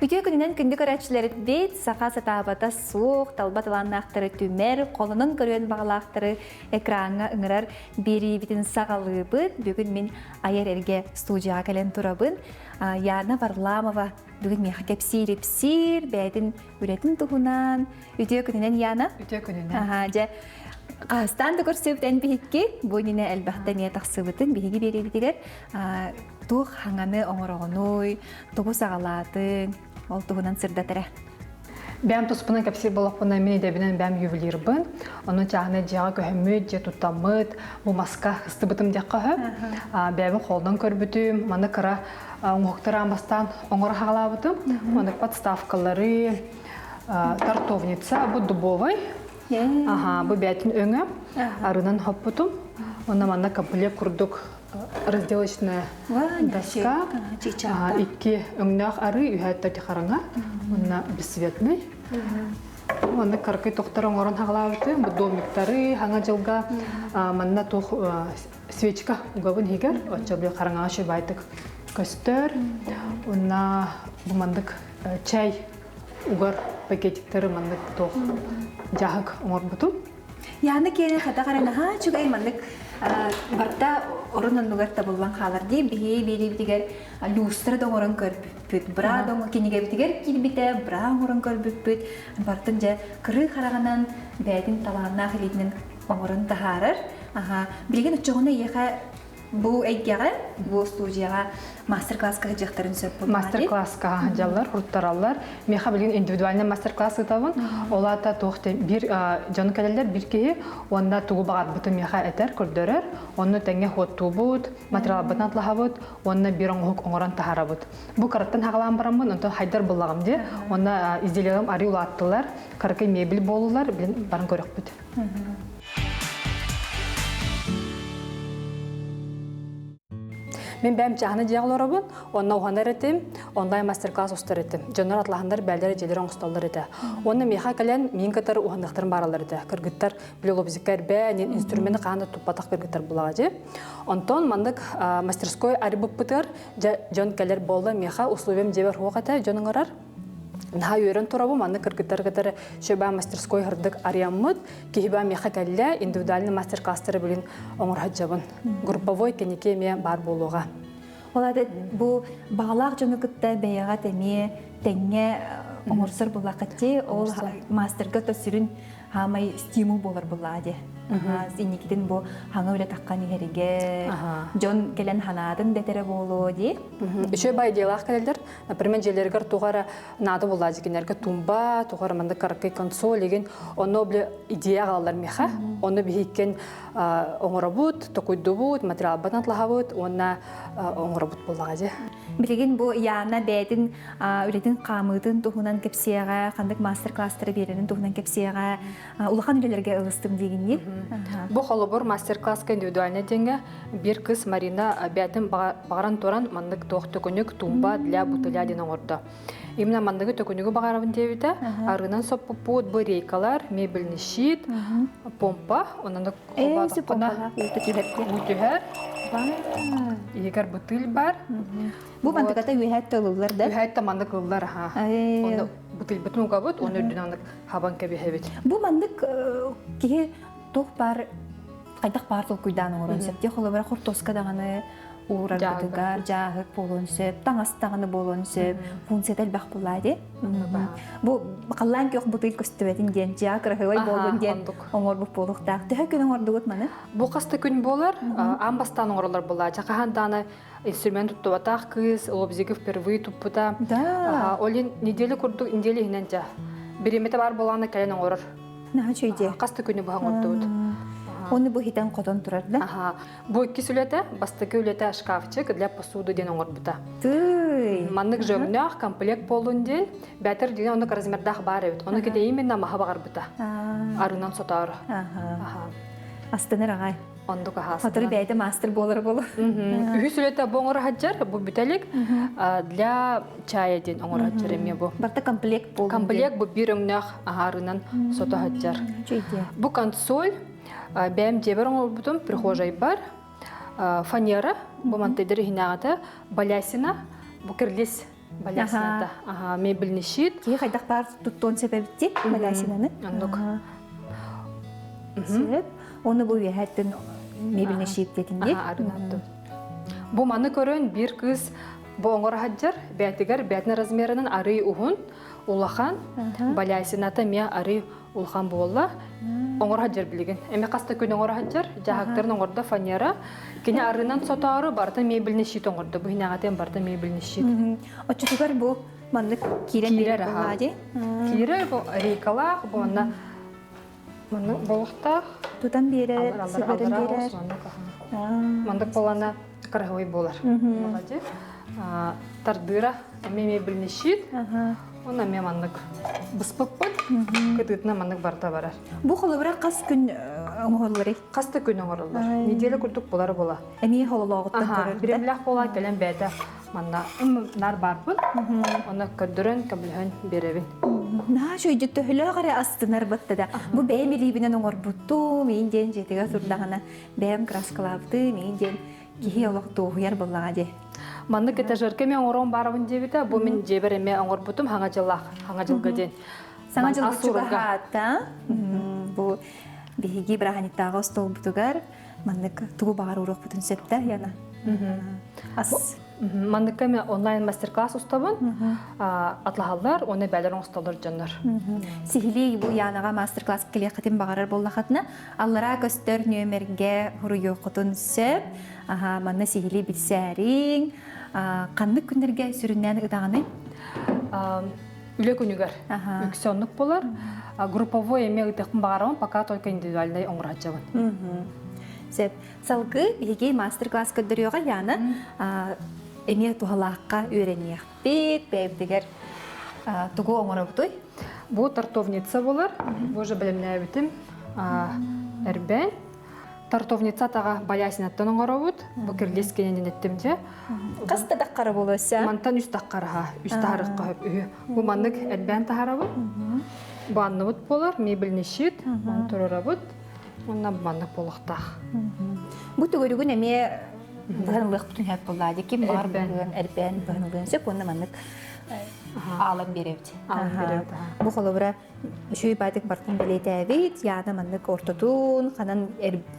Үтүө күнүнэн күндү көрөөччүлэрбит, саха сатаабата суох, талба талааннаахтары түмэр, холонон көрүөн баҕалаахтары экраҥҥа ыҥырар биэриибитин саҕалыыбыт. Бүгүн мин айар эргэ студияҕа кэлэн турабын. Яна Варламова бүгүн миэхэ кэпсиир-ипсиир, бэйэтин үлэтин туһунан. Үтүө күнүнэн, Яна. Үтүө күнүнэн. Аха, дьэ, хаһыстаан да көрсүбүт эн биһикки, бу иннинэ элбэхтэ эмиэ тахсыбытын биһиги биэриибитигэр туох хаҥаны оҥороҕунуй, тугу саҕалаатыҥ, ол туһунан сырдат эрэ. Бэйэм туспунан кэпсиир буоллахпына, мин идэбинэн бэйэм ювелирбын. Ону чааһынай дьиэҕэ көһөммүт, дьиэ туттаммыт, бу маска ыстыбытым диэххэ сөп. Бэйэбин холдон көрбүтүм, маны кыра оҥоһуктары аан бастаан оҥоро хаалаабытым. Маны подставкалары, тортовница, бу дубовай. Аха, бу бэйэтин өҥө, арынан хоппутум. Онно манна комплект курдук разделочная доска, икки өҥнөөх арыы, үһэ хараҥа, уонна бесцветный. Манна кыракый тохтор оҥорон хаҕалаабытым, бу домиктары хаҥа дьылга манна туох свечка угабын иһигэр, оччо били хараҥаҕа үчүгэйдик көстөр. Уонна бу маннык чай угар пакетиктары маннык туох дьаһык оҥорбутум. Яны киэнэ хата хара наһаа үчүгэй маннык барта орун оннугар табыллан хаалар дии биһи биэриибитигэр люстра да оҥорон көрбүппүт бра да кинигэбитигэр киирбитэ бра оҥорон көрбүппүт бартын дьэ кырыы хараҕынан бэйэтин талааннаах илиитинэн оҥорон таһаарар аха билигин оччоҕуна эйиэхэ Бу эйгэҕэ, бу студияҕа мастер-класска сылдьыахтарын сөп буолуо. Мастер-класска сылдьаллар, уруттараллар. Миэхэ билигин индивидуальный мастер-класс ыытабын. Ол аата туох биир дьон кэлэллэр, биир киһи уонна тугу баҕарбытын миэхэ этэр, көрдөрөр. Онно тэҥҥэ хуоттуубут, материалбытын атлаһабыт уонна биир оҥоһук оҥорон таһаарабыт. Бу кыраттан хаҕалаан бараммын, онтон хайдар буллаҕым дии. Уонна изделияларым арыы улааттылар, кыракый мебель буоллулар, билин баран көрөхпүт. Мин бэйэм чааһына дьиэҕэ олоробун, онно уһанар этим, онлайн мастер-класс устар этим. Дьоннор атлаһаннар бээлэрэ дьиэлэрэ оҥостоллор этэ. Уонна миэхэ кэлэн миин кытары уһаныахтарын бааралар этэ. Кыргыттар билолобзикка эрбээ, инструменты хаһан да туппатах кыргыттар булаҕа дьи. Онтон маннык мастерской арыйбыппытыгар дьон кэлэр буолла миэхэ условиям дьиэбэр суох этэ, дьон ыҥырар. Наһаа үөрэн турабын, маннык кыргыттар кытары шөбө мастерской һырдык арыйаммыт, киһи баа миэхэ кэллэ, индивидуальный мастер-класстары билин оҥорһодьабын. Групповой кэнники эмиэ баар буолуоҕа. Ол аата бу баҕалаах дьону кытта бэйэҕэ эмиэ тэҥҥэ оҥорсор буоллаххытти, ол мастерга то сүрүн хаамай стимул буолар буллаа дии. Инникитин бу хаҥа үлэ таххан иһэригэ дьон кэлэн ханаатын дэтэрэ буолуо дии. Үчүгэй бай идеялаах кэлэллэр. Например, дьиэлэригэр туох эрэ наада буоллаа кинилэргэ тумба, туох эрэ маннык кыракый консоль игин, онно бile идея аҕалаллар миэхэ. Онно биһиккин оҥоробут, токуйдубут, материалбытын атлаһабыт уонна оҥоробут буоллаҕа дии. Билигин бу Яна бэйэтин үлэтин хаамыытын туһунан кэпсиэҕэ, ханнык мастер-класстары биэрэрин туһунан кэпсиэҕэ, улахан үлэлэргэ ылыстым диигиннии. Бу холобур мастер-класска индивидуальный диэҥҥэ биир кыз Марина бэйэтин баҕаран туран маннык туох төкүнүк тумба для бутыля диэн оҥордо. Именно манныгы төкүнүгү баҕарабын диэбитэ. Арыынан соппуппут бу рейкалар, мебельный щит, помпа, онон холбоотоххуна уу түһэр. Иһигэр бутыль бар. Бу мантыката үөһэттэ ылыллар да? Үөһэттэ маннык ыллар, аха. Онно бутыльбытын угабыт, оны үрдүнэн хабан кэбиһэбит. Бу маннык киһи туох баар хайдах баар толкуйдаан оҥоруон сөп дии холобура хортуоска даҕаны уурарбытыгар дьааһык буолуон сөп таҥас даҕаны буолуон сөп функцията элбэх буоллаа дии бу халлаан күөх бутуй көстүбэтин диэн дьиэ кыраһыабай буоллун диэн оҥорбут буолуохтаах төһө күн оҥордугут маны бу хас да күн буолар аан бастаан оҥороллор буоллаа хаһан даҕаны инструмент туттубатах кыыс лобзига впервые туппута да ол неделя курдук неделя иһинэн дьэ бириэмэтэ баар буолаана кэлэн оҥорор Наһаа үчүгэй. Хас да күнү быһа оҥордубут. Оны бу хитэн хотон турар да? Аха. Бу иккис үлэтэ, бастакы үлэтэ шкафчик для посуды диэн оҥорбута. Тый. Маннык жөҥнөөх комплект буолун диэн, бэтэр диэн оннук размердаах баар эбит. Ону ките именно маһа баҕарбыта. Арынан сотоор. Аха. Астынар аҕай. Ондук аһаастына. Хотуру бэйэтэ мастер буолар болу. Үһүс үлэтэ бу оҥоро сылдьар, бу бүтэлик для чая диэн оҥоро сылдьар эмиэ бу. Барта комплект буолун. Комплект бу биир өҥнөөх аһаарынан сото сылдьар. Бу консоль бэйэм дьиэбэр оҥорбутум прихожайбар фанера бу мантайдар иһинээҕитэ балясина бу кирлис. Балясината. Аха, мебельный щит. Киһи хайдах баар туттуон сөп эбит балясинаны. Оннук. Сөп. Оны бу үөһэттэн мебельный щит диэтин дии. Бу маны көрөн бир кыз бу оҥор хаджар бээтигэр бээтин размерынан арый уһун улахан балясината эмиэ арый улахан буолла оҥор хаджар билигин эми хаста күн оҥор хаджар дьаһактарын оҥордо фанера кини арыынан сотоору барыта мебельный щит оҥордо бу хинэҕэтин барыта мебельный щит Оччотугар бу маннык киирэн киирэр аха киирэр бу рейкалаах бу онно маннык болуохтаах тутан биэрэр сыһыаран биэрэр маннык буолана кыраһыбай буолар тардыыра эмиэ мебельный щит Онно эмиэ маннык быспыппыт, кытыытынан маннык барыта барар. Бу холобура хас күн оҥоһулларый? Хас да күн оҥороллор. Неделя курдук булар була. Эмиэ хололооҕуттан көрөр. Биремлээх буолан кэлэн бэйэтэ манна нар барбын. Онно көрдөрөн, көмөлөһөн биэрэбин. Наһаа үчүгэйдик төһөлөөх эрэ астынар батта да. Бу бэйэм илиибинэн оҥорбуттум, миин диэн дьиэтигэр турдаҕына бэйэм краскалаабытым, миин диэн киһи олох дуоһуйар буоллаҕа дии. Маннык этажерка эмиэ оҥорон баарабын диэбитэ. Бу мин дьиэбэр эмиэ оҥорбутум хаҥа дьыллаах, хаҥа дьылга диэн. Саҥа дьылга чугаһаата. Бу биһиги бырааһынньыктааҕы остуолбутугар маннык тугу баҕар уруохпутун сөптө Яна. Ас. Манныкка эмиэ онлайн мастер-класс устабын. Атлаһаллар, уонна бээлэр оҥостоллор дьоннор. Сиһилии бу Янаҕа мастер-класс кэлиэххитин баҕарар буоллаххытына, аллараа көстөр нүөмэргэ суруйуоххутун сөп. Аха, манна сиһилии билсээриҥ. Ханнык күннэргэ сүрүннээн ытаҕыный? Үлэ күнүгэр үксэ оннук буолар. Групповой эмиэ ытыахпын баҕарабын, пока только индивидуальнай оҥороччубун. Сөп. Салгыы биһиги мастер-класс көрдөрүөҕэ Яна эмиэ туһалаахха үөрэниэхпит, бэйэбитигэр тугу оҥоробутуй? Бу тортовница буолар. Бу уже бэлэмнээбитим. Эрбээн. Тортовница атаҕа балясинаттан оҥоробут. Бу кирилиэс кэннинэн эттим дьэ. Хас да таххара буолуоса? Мантан үс таххараха, үс таһарыкка хөп үһү. Бу маннык эрбээн таһарабыт. Бу анныбыт буолар, мебельный щит, маны турарабыт. Уонна маннык буолуохтаах. Бу төгүрүгүн эмиэ быһанылыахпытын сөп буоллаа дии. Ким баҕар быһыан, эрбээн быһанылыан сөп уонна маннык аалан биэрэбит. Аалан биэрэбит. Бу холобура үчүгэй баатык бартын бэлиэтээбит, яна маннык ортотун, ханан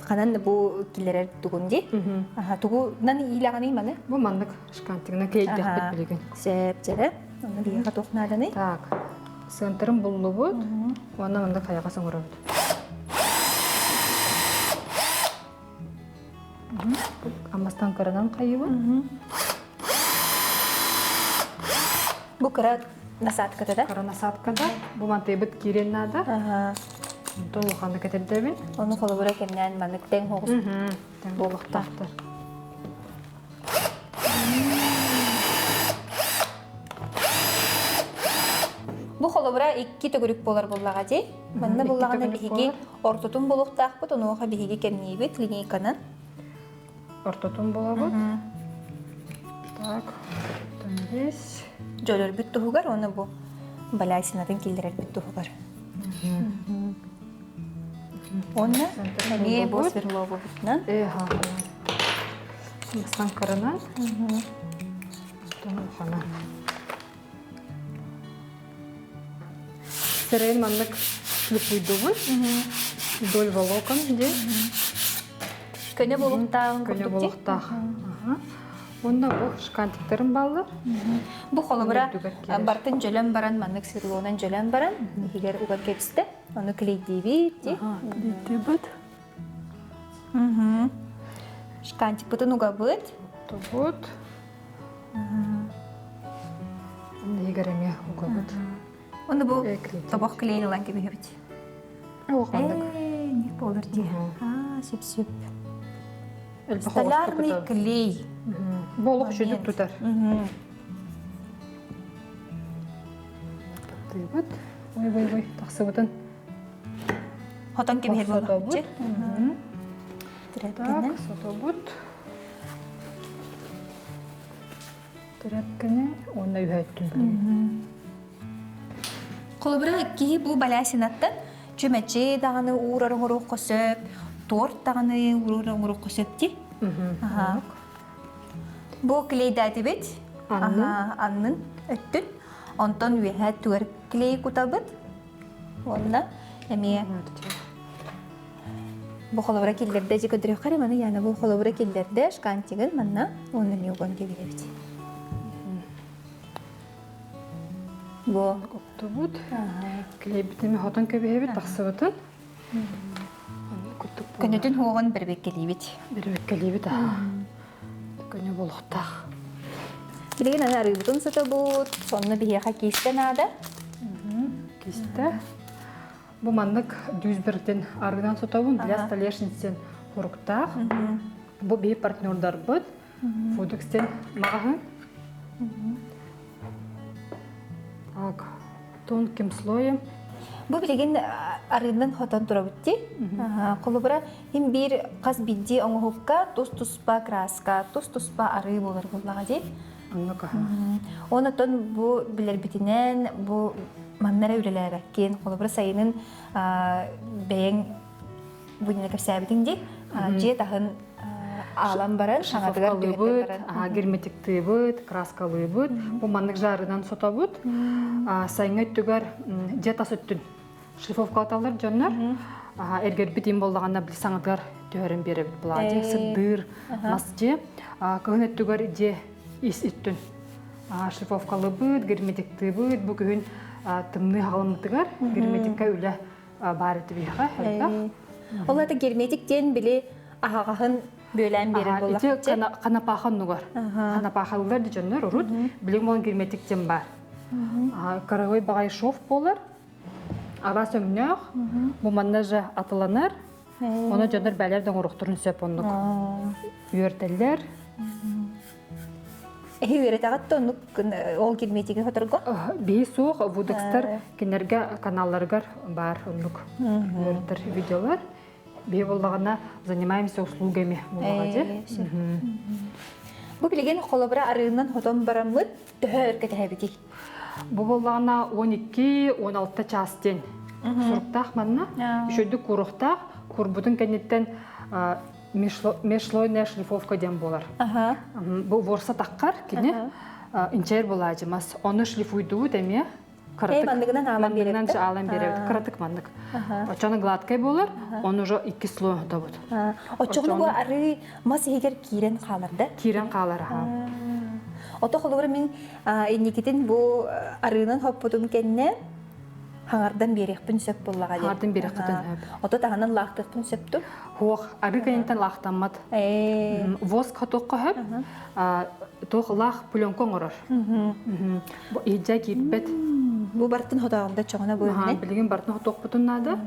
ханан бу киллэрэр тугун дии. Аха, тугу нан иилэҕиний маны? Бу маннык шкантигына киэйдэхпит билигин. Сөп, дьэрэ. Онно биһиэхэ туох нааданый? Так, сыантарын буллубут. Уонна маннык хайаҕас оҥоробут. Аммастан кыранан хайыбын. Бу кыра насадката да? Кыра насадката. Бу мантыйбыт киирэн наада. Онтон улаханнык этэрдэбин. Ону холобура кэмнээн маннык тэҥ хоҕус Тэҥ буолуохтаахтар. Бу холобура икки төгүрүк буолар буоллаҕа дии. Манна буллаҕына биһиги ортотун буолуохтаахпыт, онуоха биһиги кэмниибит линейканан. Ортотун булабыт. Так, здесь. Дьөлөрбүт туһугар, уонна бу балясинатын киллэрэрбит туһугар. Уонна эмиэ бу сверловубутунан. Санкарынан. Хана. Сырайын маннык лупуйдубун. Вдоль волокон диэн. Көнө буолуохтааҕын Көнө буолуохтаах. Уонна бу шкантиктарын бааллар. Бу холобура бартын дьөлөн баран маннык сверлонан дьөлөн баран иһигэр уган кэбистэ. Ону клейдиибит дии. Клейдиибит. Шкантикпытын угабыт. Тубут. Иһигэр эмиэ угабыт. Ону бу тобох клейн ылан кэбиһэбит. Улаханнык. Ник буолар дии. Аа, сөп-сөп. Столярный клей. Бу олох үчүгдүк тутар. Тыыбыт. Ой, ой, ой, тахсыбытын. Хотон кэбиһэр Сотобут. Так, сотобут. Тряпканы уонна үһөөттүн билигин. Холобура, киһи бу балясинаттан чүмэчи даҕаны уурар оҥоруохха сөп, торт даҕаны уурар оҥоруохха сөп дии. Бу клейдээтибит. Аннын өттүн. Онтон үөһэ түгэр клей кутабыт. Уонна эмиэ бу холобура киллэрдэ дьи көдөрүөххэ маны яна бу холобура киллэрдэ шкантигын манна уонна эмиэ уган кэбиһэбит. Бу оттубут. Клейбитин хотон кэбиһэбит тахсыбытын. Көнөтүн хуоҕун бэрбэккэлиибит. Бэрбэккэлиибит аха. Көнө болохтаах. Билигин аны арыыбытын сытабыт, сонно биһиэхэ киистэ наада. Киистэ. Бу маннык дүүсбэртин арыынан сотобун для столешницин хуруктаах. Бу биһи партнердарбыт Фудукстен маҕаһын. Так, тонким слоем. Бу билигин арыынан хотон турабыт дии. Холобура, хим биир хас биирдии оҥоһукка тус-туспа краска, тус-туспа арыы буолар буоллаҕа дии. Оннук Онотон бу билэрбитинэн бу манна эрэ үлэлээбэккин. Холобура, сайынын бэйэҥ бу иннинэ кэпсээбитиҥ дии. Дьиэ таһын аалан баран, саҥатыгар түһэртэн баран. Герметиктыыбыт, краскалыыбыт. Бу маннык жарынан сотобут. Сайыҥҥы өттүгэр дьиэ тас өттүн шлифовкалаталлар дьоннор. Эргэрбит им боллаҕына били саҥатыгар түһэрэн биэрэбит була дьиэ сырдыыр мас дьиэ. Кыһын өттүгэр дьиэ ис өттүн шлифовкалыыбыт, герметиктыыбыт. Бу күһүн тымныы хаҕылыммытыгар герметикка үлэ баар этибиэхэ элбэх. Ол это герметик диэн били аһаҕаһын бүөлээн биэрэр буоллахчы. Ити ханапааха оннугар. Ханапаахалылар дьоннор урут билигин буолан герметик диэн баар. Каравай баҕай шов буолар. Араас өҥнөөх. Бу манна же атыланар. Оны дьоннор бээлэр да оҥоруохтарын сөп оннук. Үөртэллэр. Эһи үөрэтэҕит да оннук ол герметиги хоторго? Биһи суох, Вудекстар кинилэргэ каналларыгар баар оннук үөрэтэр видеолар. Биһи буоллаҕына занимаемся услугами буоллаҕа дии. Бу билигин холобура арыынан хотон бараммыт төһө өр кэтэһэбитий? Бу буоллаҕына 12-16 чаас диэн суруктаах манна. Үчүгдүк куруохтаах. Курбутун кэнниттэн межслойная шлифовка диэн буолар. Бу ворса таххар кини инчээр булаадьымас. Ону шлифуйдуут эмиэ кыратык манныгынан аалан биэрэбит. аалан биэрэбит. Кыратык маннык. Оччону гладкай буолар, он уже икки слой отобут. Оччону бу арыы мас иһигэр киирэн хаалар да? Киирэн хаалар, аха. Ото холобура мин инникитин бу арыынан хоппутум кэннэ хаҥардан биэриэхпин сөп буоллаҕа диэн. Хаҥардан биэриэххитин сөп. Ото таһынан лаахтыахпын сөп дуо? Хуох, арыы кэнниттэн лаахтаммат. Воск хотуохха сөп. Туох лаах пленка оҥорор. Бу иһдьэ киирбэт. Бу бартын хотоҕунда чоҕуна бу Билигин бартын хотуохпутун наада.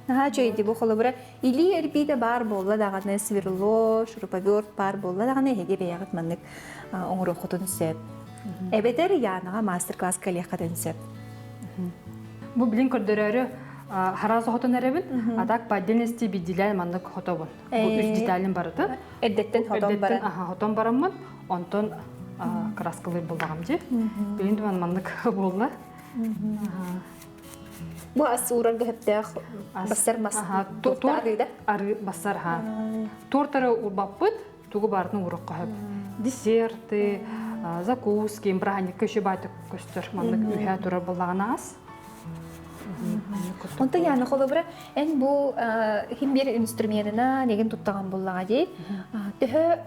Наһаа үчүгэй бу холобура илии эрбиитэ баар буолла даҕаны сверло, шуруповерт баар буолла даҕаны эһиги бэйэҕит маннык оҥоруоххутун сөп. Эбэтэр Янаҕа мастер-класс кэлиэххитин сөп. Бу билин көрдөрөөрү хараас хотон эрэбин, а так по отдельности биирдиилээн маннык хотобун. Бу үс деталин барыта. Эрдэттэн хотон баран. Аха, хотон бараммын, онтон краскалыыр буллаҕым дии. Билин думан маннык буолла. Бу ас уурарга сөптөөх бассар мас арыыда? Арыы бассар ха. Тортары урбаппыт, тугу барытын уурукка хөп. Десерты, закуски, браһанньыкка еще баайтык көстөр. Маннык үһэ турар буллаҕына ас. Онтон яны холобура эн бу хим бир инструменына неген туттаҕан буллаҕа дии. Төһө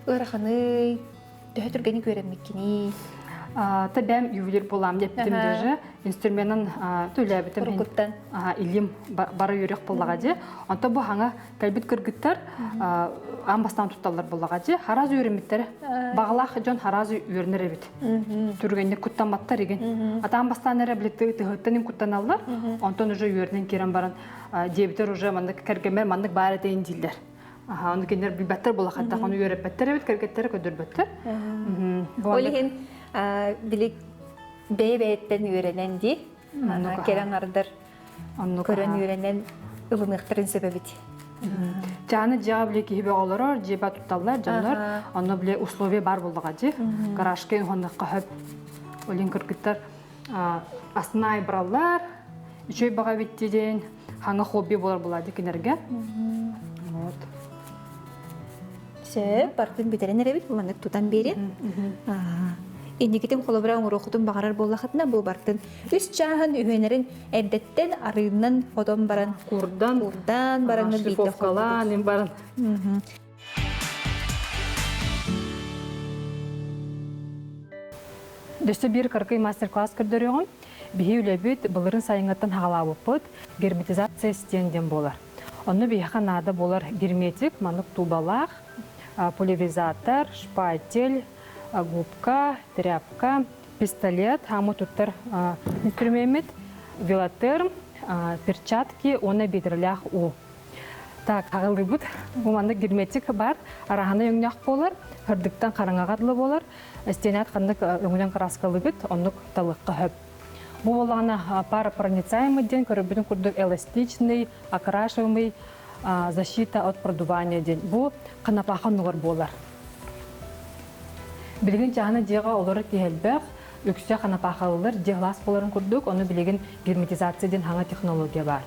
ыараханый, төһө түргэник үөрэммиккиний? Та бэм ювелир буолаам диэптим даже инструменын төлөөбүтүм Уруккуттан. Илим бара үөрэх буоллаҕа дии. Онто бу хаҥа кэлбит кыргыттар аан бастаан тутталлар буоллаҕа дии. Хараас үөрэммиттэрэ. Баҕалаах дьон хараас үөрэнэр эбит. Түргэнник куттамматтар игин. Атаан бастаан эрэ били тыһыттан куттаналлар. Онтон уже үөрэнэн киирэн баран диэбитэр уже маннык кэргэммэр маннык баар этейин дииллэр. Аха, ону кинилэр билбэттэр буолахаттах, ону үөрэппэттэр эбит, кэргэттэрэ көдөрбөттөр. Ол иһин били бэйэ-бэйэттэн үөрэнэн дии, кэрэ аҥардар көрөн үөрэнэн ылыныахтарын сөп эбит. Чааны дьиэҕэ били киһи бөҕөлөрөр, дьиэбэ тутталлар дьоннор, онно били условия бар буоллаҕа дии. Гаражка уһанныхха хөп. Олин кыргыттар астына айбараллар, үчүгэй баҕа эбит диэн хаҥа хобби буолар буолаа дии кинилэргэ. Вот. Сөп, бартын бүтэрэн эрэбит, маннык тутан биэри. Инникитин холобура оҥоруоххутун баҕарар буоллахытына, бу бартын үс чааһын үһүөнэрин эрдэттэн арыыннан хотон баран курдан курдан бараҥҥын биирдэ шлифовкалаан баран. Дөссө биир кыракый мастер-класс көрдөрүөҕүм. Биһи үлэбит былырын сайыҥҥыттан хаҕалаабыппыт герметизация стен диэн буолар. Онно биһиэхэ наада буолар герметик, маннык тубалаах, пульверизатор, шпатель, губка, тряпка, пистолет, хаамы туттар инструмеммит, велотерм, перчатки уонна биэдэрэлээх уу. Так, аҕыллыбыт. Бу маннык герметик бар, араһана өҥнөөх буолар, һырдыктан хараҥаҕа дылы буолар. Стенат ханнык өҥүнэн краскалыгыт, оннук талыахха сөп. Бу буоллаҕына паропроницаемый диэн көрөрбүтүн курдук эластичный, окрашиваемый защита от продувания диэн. Бу ханапаха оннугар буолар. Билигин чаһына дьиэҕэ олорор киһи элбэх, үксэ ханапаахалылар дьиэ сылаас буоларын курдук, ону билигин герметизация диэн хаҥа технология баар.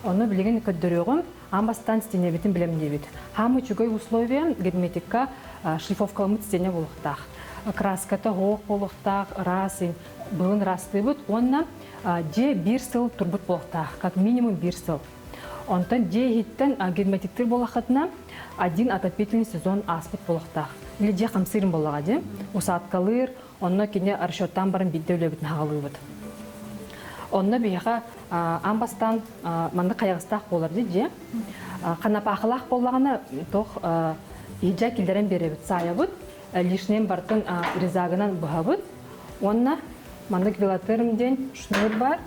Ону билигин көрдөрүөҕүм, аан бастаан стенебитин бэлэмниибит. Хаам үчүгэй условия герметикка шлифовкаламмыт стене буолуохтаах. Краската хоох буолуохтаах, ыраас, былын ыраастыыбыт уонна дьиэ биир сыл турбут буолуохтаах, как минимум биир сыл. Онтон дьиэ иһиттэн герметиктир буоллаххытына, один отопительный сезон ааспыт буолуохтаах. Или дьиэ хамсыырын буоллаҕа дии. Усадкалыыр, онно кини расчеттаан баран биирдэ үлэбитин хаҕалыыбыт. Онно биһиэхэ аан бастаан маннык хайаҕастаах буолар дии дьиэ. Ханапаахылаах буоллаҕына туох иһдьэ киллэрэн биэрэбит, саайабыт, лишним бартын резагынан быһабыт. Уонна маннык велотерм диэн шнур бар.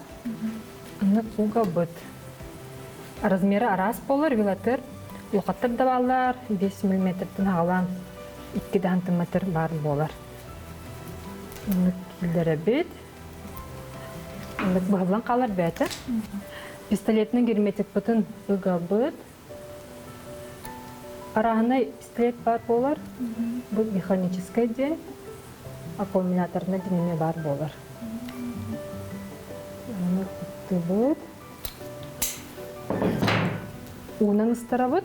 Маннык угабыт. Размера араас буолар велотер. Улахаттар да бааллар, 5 миллиметртэн аҕалаан 2 да сантиметр баар буолар. Маннык киллэрэбит. Маннык быһыллан хаалар бэйэтэ. Пистолетынан герметикпытын ыгабыт. Арааһынай пистолет баар буолар. Бу механическай диэн аккумуляторнай диэн эмиэ баар буолар. Маннык туттубут. Уунан ыстарабыт.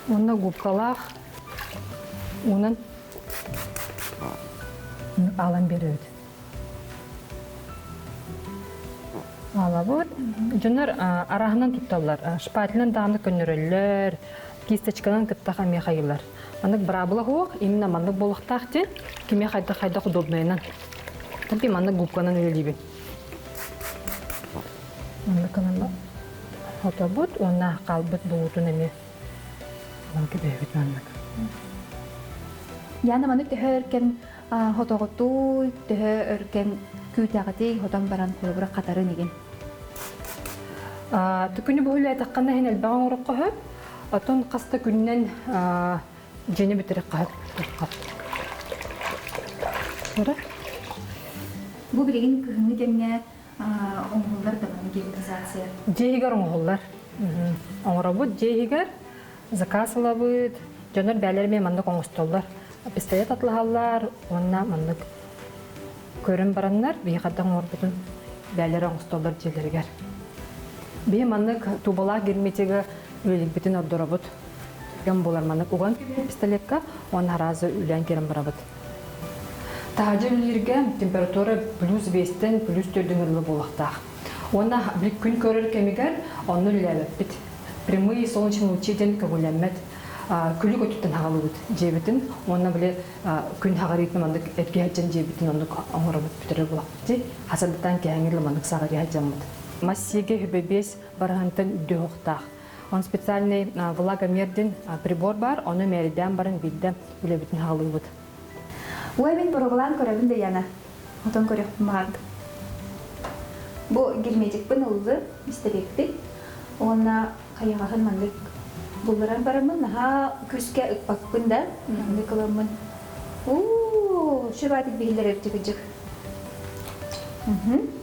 Уонна губкалаах уунан аалан биэрэбит. Аалабыт. Дьоннор арааһынан тутталлар. Шпателинэн даҕаны көннөрөллөр, кисточканан кытта эмиэ хайыылар. Маннык быраабыла суох, именно маннык буолуохтаах диэн, кимиэхэ хайдах-хайдах удобнайынан. Тапи маннык губканан үлэлиибин. Маннык гынан хотобут уонна хаалбыт буутун эмиэ кэбиһэбит маннык. Яна маны төһө өр кэм хотоҕутуй, төһө өр кэм күүтэҕитий, хотон баран холобура хатарын игин? Күнү бу үлэтэххинэ иһин элбэҕи оҥороххо сөп. Оттон хас да күнүнэн дьиэни бүтэрэххэ сөп. Бу билигин кыһыҥҥы кэмҥэ оҥоһуллар даҕаны герметизация? Дьиэ иһигэр оҥоһуллар. Оҥоробут дьиэ иһигэр заказ ылабыт. Дьоннор бээлэр эмиэ маннык оҥостоллор. Пистолет атлаһаллар уонна маннык көрөн бараннар биһи хайдах оҥорбутун бээлэр оҥостоллор дьиэлэригэр. Биһи маннык тубалаах герметига үлэлиирбитин ордоробут. Гам буолар маннык уган пистолекка уонна аразы үлээн киирэн барабыт. Таһырдьа үлэлииргэ температура плюс биэстэн плюс төрдүн ылла буолуохтаах. Уонна күн көрөр кэмигэр онно үлэлээбэппит. Прямые солнечные лучи диэн көҥүллэммэт. Күлүк өттүттэн хаҕалыыбыт дьиэбитин уонна били күн хаҕарыытын маннык эргэ сылдьан дьиэбитин оннук оҥоробут бүтэрэр буоллахпыт. Хасардытаан кэһэҥҥи ыла маннык саҕарыйа сылдьаммыт. Мас сиигэ хүбэ биэс барыһантан үрдүө уохтаах. Он специальный влагомер диэн прибор баар, ону мээрэйдээн баран биирдэ үлэбитин хаҕалыыбыт. Ой, мин боруобалаан көрөбүн да Яна. Отон көрүөхпүн баҕардым. Бу герметикпин ыллым, истэбиппин. Уонна хайаҕаһын маннык булларан бараммын наһаа күүскэ ыкпаппын да, маннык ыламмын. Уу, шөбаатик биһилэр өртүкүдьүк.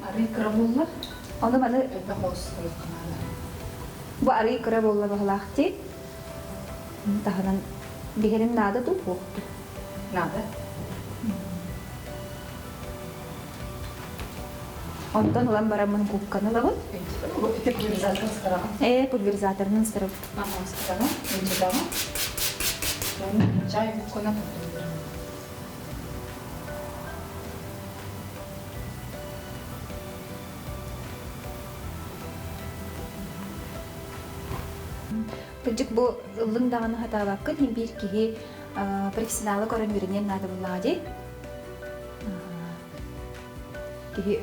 Арый кыра буолла. Ону маны элбэх оҕус наада. Бу арый кыра буолла баһылаах дии. Таһынан биһирим наада дуу суохту? Наада. Онтон ылан бараммын губканы ылабын. Ити пульверизаторын ыстараҕын? Ээ, пульверизаторынан ыстарабын. Аха, ыстараҕын, инчэтэҕин. Чай губканан Кырдьык бу ыллыҥ даҕаны сатаабаккын иһин биир киһи профессионалы көрөн үөрэниэн наада буоллаҕа дии. Киһи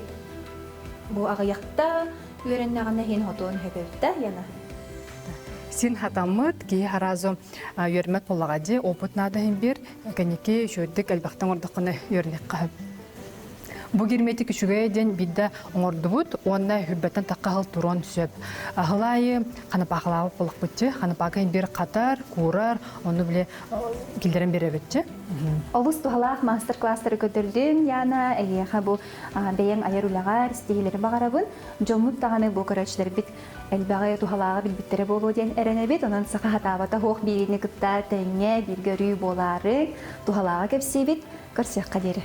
бу аҕыйахта үөрэннэҕинэ иһин хотуон сөбөбүт да Яна? Син хатаммыт киһи харазу үөрмэт буоллаҕа дии опыт наада иһин биир кэнники үчүгэйдик элбэхтэн оҥордоххуна үөрэнэххэ сөп. Бу герметик үчүгэй диэн биирдэ оҥордубут уонна хүрбэттэн тахха аһыл туруон сөп. Аһыл аайы ханапаахалаабыт буоллахпытчы, ханапаакы биир хатар, куурар, ону били киллэрэн биэрэбитчи. Олус туһалаах маастар-класстары көрдөрдүҥ, Яна. Эйиэхэ бу бэйэҥ айар үлэҕэр ситиһиилэри баҕарабын. Дьоммут даҕаны бу көрөөччүлэрбит элбэҕи туһалааҕы билбиттэрэ буолуо диэн эрэнэбит. Онон саха сатаабата суох биириини кытта тэҥҥэ бииргэ өрүү буолаары туһалааҕы кэпсиибит. Көрсүөххэ диэри.